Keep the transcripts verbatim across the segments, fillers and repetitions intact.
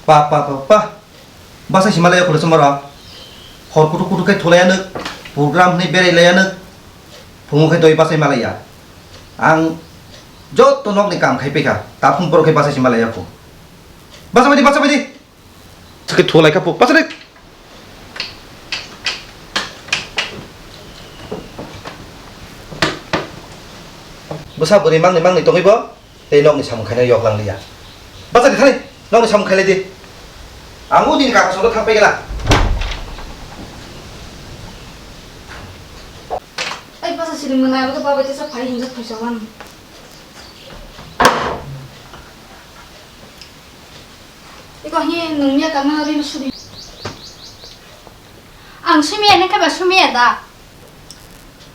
Pa, pa, pa, pa. Basa si malaya kule somara. Hor kutuk kutuk kai thulaya nuk. Program ni berai laya nuk. Phungo kai doi basa malaya. Ang joto nok ni kam khai peka. Taphung poro kai basa si malaya ko. Basa badi, basa badi. Thake thulai ka po. Basa de. Bwsa bwrwi mangni mangni tongwi bo tei nokni samung khaina yok lang liya. Bacha di thani, nokni samung khailai di. Ang o nini kaka songno thang paigana. Ai basa siring mwnai, abo to babai tesa phai hinjak phaisa wan. Iko hi nungya kangna ri suri. Ang sumia ne kaba sumia da.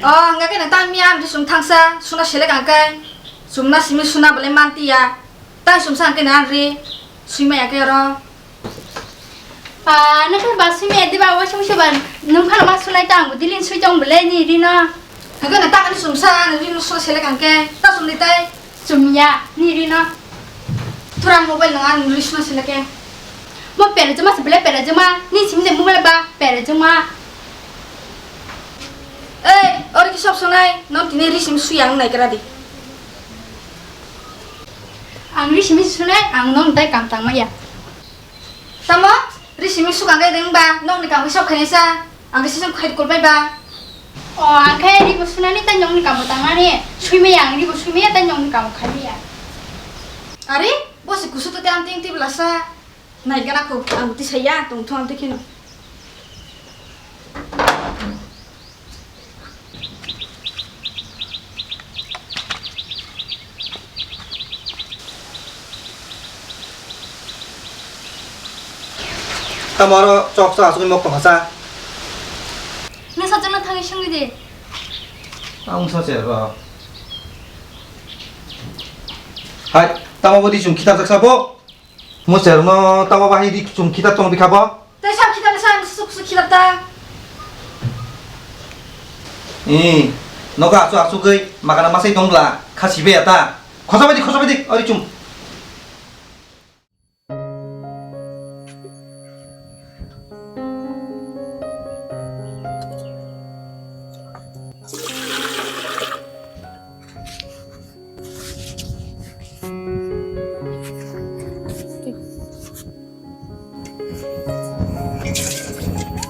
Oh, hwnga khe nang tang mia, ang sum thangsa, suna selek ang kai. Sumna simi suna bole mantiya. Tang sumsa ang khe nang ri, sui maya khe oro. Pa, nang khe ba sumia diba, waisa musi ba, nung phano ma sunai tang, dilin sui tong bole ni rino. Hwnga nang tang ani sumsa, ani rino suna selek ang khe, ta sumni tai. Chumya, ni rino. Turang mobile nang ani rino suna selek ang. Mo pera juma se bole pera juma, ni simi de mobile ba pera juma. Ei, oro ki sob sonai, non tini ri simi sui ang nai kra di. Ang ri simi sunai, ang non tai kam tang maya. Tamo, ri simi suk ang kai deng ba, non ni kam sob khainai sa, ang kai sisem khai kol bai ba. O, ang kai ri bo sunani tai non ni kam tang ani, sui maya ang ri bo sui maya tai non ni kam khai maya. Are, bo se kusu to te ang ting ti bla sa. Nai gana ko ang ti saya tong thong ang ti khino. Tamo oro chok sa asugwi mok tong kha sa. Nasa jana thangwi sungwi de. Ang sa cher ro. Hai, tamo bodi sung khitar jak sa bo. Mucherno tamo bahai ri chum khitar tong bikha bo? Tei sam khitar sa suk suk khitar ta. Ee, nogo achu achu gwi magana masai tong bla kha sibe ya ta. Khosa bai di, khosa bai di, ori chum.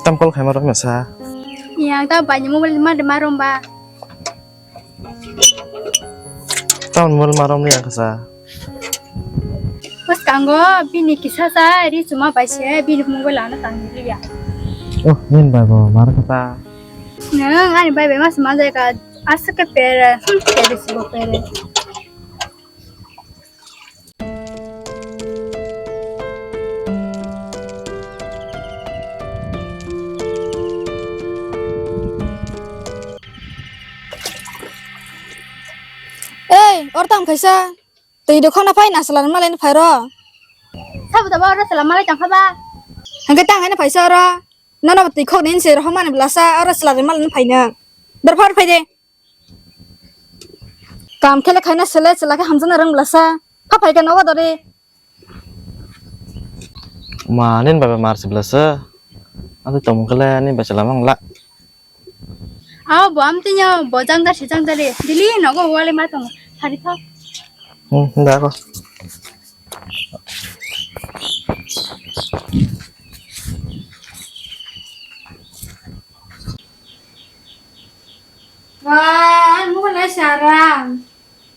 Tam call khaima rok masa. Yang ta bai ni mobile ma de ma rom ba. Tam mobile ma rom ni ang kasa. Bwskango bini kisa sa ri chuma bai se bini mobile ano tang liya. Oh, nin bai bo mar kata. Nang ani bai bai mas ma jai ka aswk ke pere, hmm, pere si bo pere. Ei, or tam khaisa. Twi do khona phai na chwla rwma laino phai ro. Sabo da ba oro chwla malai tang kha ba. Hangke tang haino phaisa oro. Nono twi khok ni se rohor mani blasa oro chwla rwma laino phai nang. Dor phar phai de. Kam khele khaina sele chwla khe hamjakna rwng blasa. Pha phai khe nogo dori. Ma nin bai bai mar se blasa. Ado tongmung kele nin bai chwla mang la. Aw, bo amtwino bo jangjar se jangjar re. Dili nogo wale ma tongo. Sari tho. Hmm, da ko. Wah, mukha lai sarang.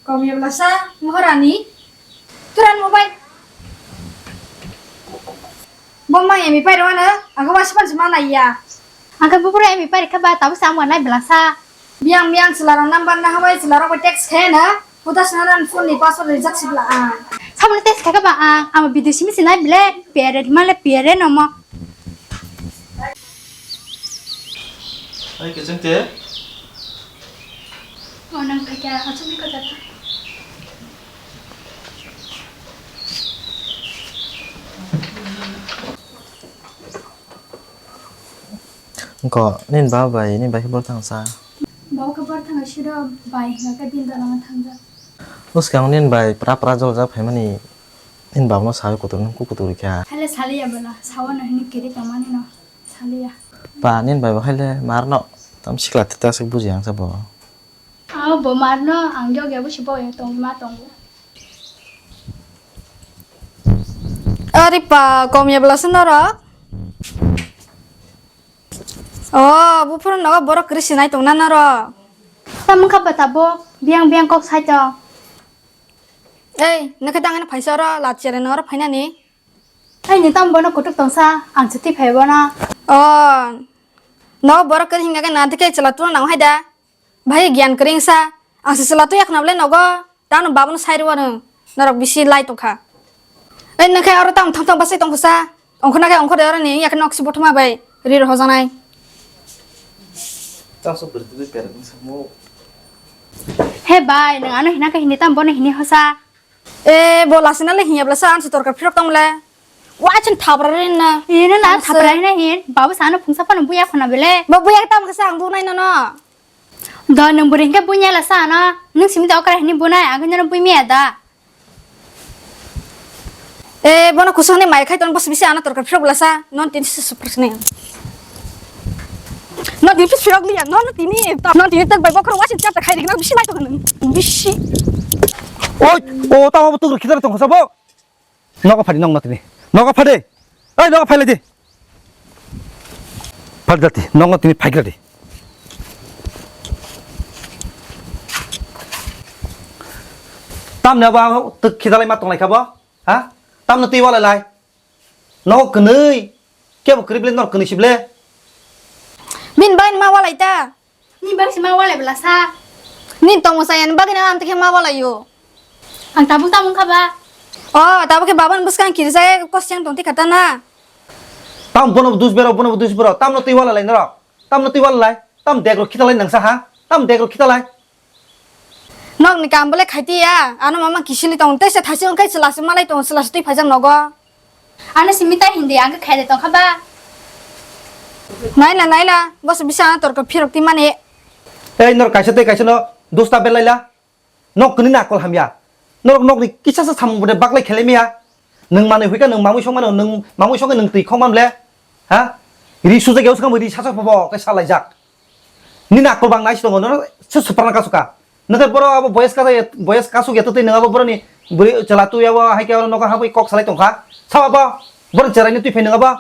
Kom ya belasa, mukha rani. Turan mobile. Bo ma emi pai rwna, aga wa sipan sima na ya. Aga bubura emi pai kha ba tabu sa mo nai belasa. Biang biang chwla rok number na hawai chwla rok text khe na. Puta sina nan phone ni password rijak sibla ang. Samung text kha ba ang, ang video simi sinai bile, pere male pere no mo. Ai kecheng te. O nang kha kya, achuk ni kha ta. Ko nin ba bai, nin bai khe bor thang sa. Bo khe bor thang siro bai, hingke bil da lama thang ja. Uskang nin bai pra pra jol ja phaimani. Nini baba no sawi kutung, nung ku kutung rikha. Hale saliya bela, sawa no hini kiri tongmani no saliya. Pa, nini baba haile mar no tam sikla tita sik buji ang sabo. Aw bo mar no ang yog yabo si bo ya tong ma tong. Ari pa, kom ya bela sendoro. Oh, buphuru nogo borok kwrwi sinai tongna norok. Tamung kha ba tabuk, biyang biyang kok sai tong. Ei, nokhe tang ani phaisa oro lat chere noro phainani. Ei, ni tam bono kutuk tongsa, ang chuti phai bono. Oh, nogo borok kwrwi hinga khe na dikhe chwla tuna nang hai da. Bhai, giyan kwrwi wngsa. Ang se chwla twi yakhwna bwle nogo. Tamo babano sai rw ano. Norok bisi lai tongkha. Ei, nokhe oro tamo thang thang bwsai tongkha sa. Ongkhorna khe ongkhor de oro ni, yakhe nok se bothoma bai ri rw hojanai. He bai, nwng ano hina khe hini tamo bono hini hosa. E, bo lasina le hinya bwlasa, ang se torkar phirok tong le. Wa chwng thapra rin na. Ino na thapra hina hin. Babu sa ano phungsa phano buya khona bele. Bo buya tamo khe sa ang bu nai nono. Do nwng bwrwi hinkhe buini ala sa ano, nwng simi da okra hini bunai, ang khe nono bui miya da. E, bono kusuk ni mai khai ton bos bisi ano torkar phirok bwlasa, non tini se super sini. Non tini phirok liya, non tini, non tini tak bai bokhro wasin chapta khai rikna bisi lai to kan bisi. Oi, o tamo bo tukur khidar tong sabo. Nogo phadi, nokno tini. Nogo phadi. Oi, nogo phailai di. Phadi dati, nokno tini phaigra di. Tamni abo ang tuk khidalai ma tonglai kha bo? Ha? Tamno twi walai lai. Nogo kwnwi. Kebo kwrwi ble nor kwnwi si ble. Bini bagwi ma walai ta. Ni bagwi se ma walai bwlasa. Ni tongmung chayani bagwi no amtwi khe ma walaio. Ang tabuk tabuk wngkha ba. O, tabuk khe babani bwskang kirijak kosiyang tongtwi kha ta na. Tam bono dus bero, bono dus bero. Tamno twi walai lai norok. Tamno twi walai lai. Tam degro khitalai nangsa ha. Tam degro khitalai. Nokni kam bole khaitiya, ano mama kisili tong, tei se thaisi wngkhe chwla se malai tong, chwla se twi phaijak nogo. Ano simi tai hindi, ang khe khaide tongkha ba. Naila, naila, boso bisa ano torkar phirok twi mani. Ei, nor kaisa tei kaisa no dosta belaila. Nok kwnwi na akol hamya. Norok nokni kisa sa samung bude baklai khelai miya. Nwng manwi huika, nwng mamwi song mano, nwng mamwi songkhe nwng twi khok man ble. Ha? Ri sujak yao swkang ri sasak pobo khe salaijak. Nini akol bang nai si tongo, nono se suprana kasuka. Nokhe boro abo boyes kasa, boyes kasuk ya twtwi nang abo boroni bwrwi chwla twi abo hai khe oro nogo habwi kok salai tongkha. Sabo abo boroni cherai ni twi phai nang abo.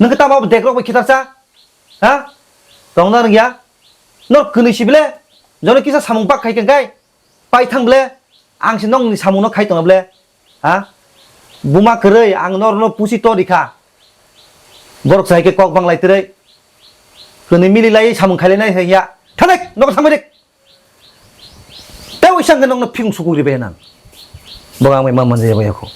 Nokhe tamo abo dek rok bai khitarsa. Ha? Tongna rwngya. Nor kwnwi si bile. Jono kisa samung bak khai khe kai. Pai thang ble, ang se nokni samungno khai tongna ble, ha? Buma kwrwi, ang norokno pusi to rikha. Borok sai khe kok banglai twrwi. Kwnwi mili lai samung khailai nai ya. Thanek, nogo thangbai dik. Tei uisang khe nokno phiyung sukuk ribai nang. Bo ang bai ma manjaya bai yakho.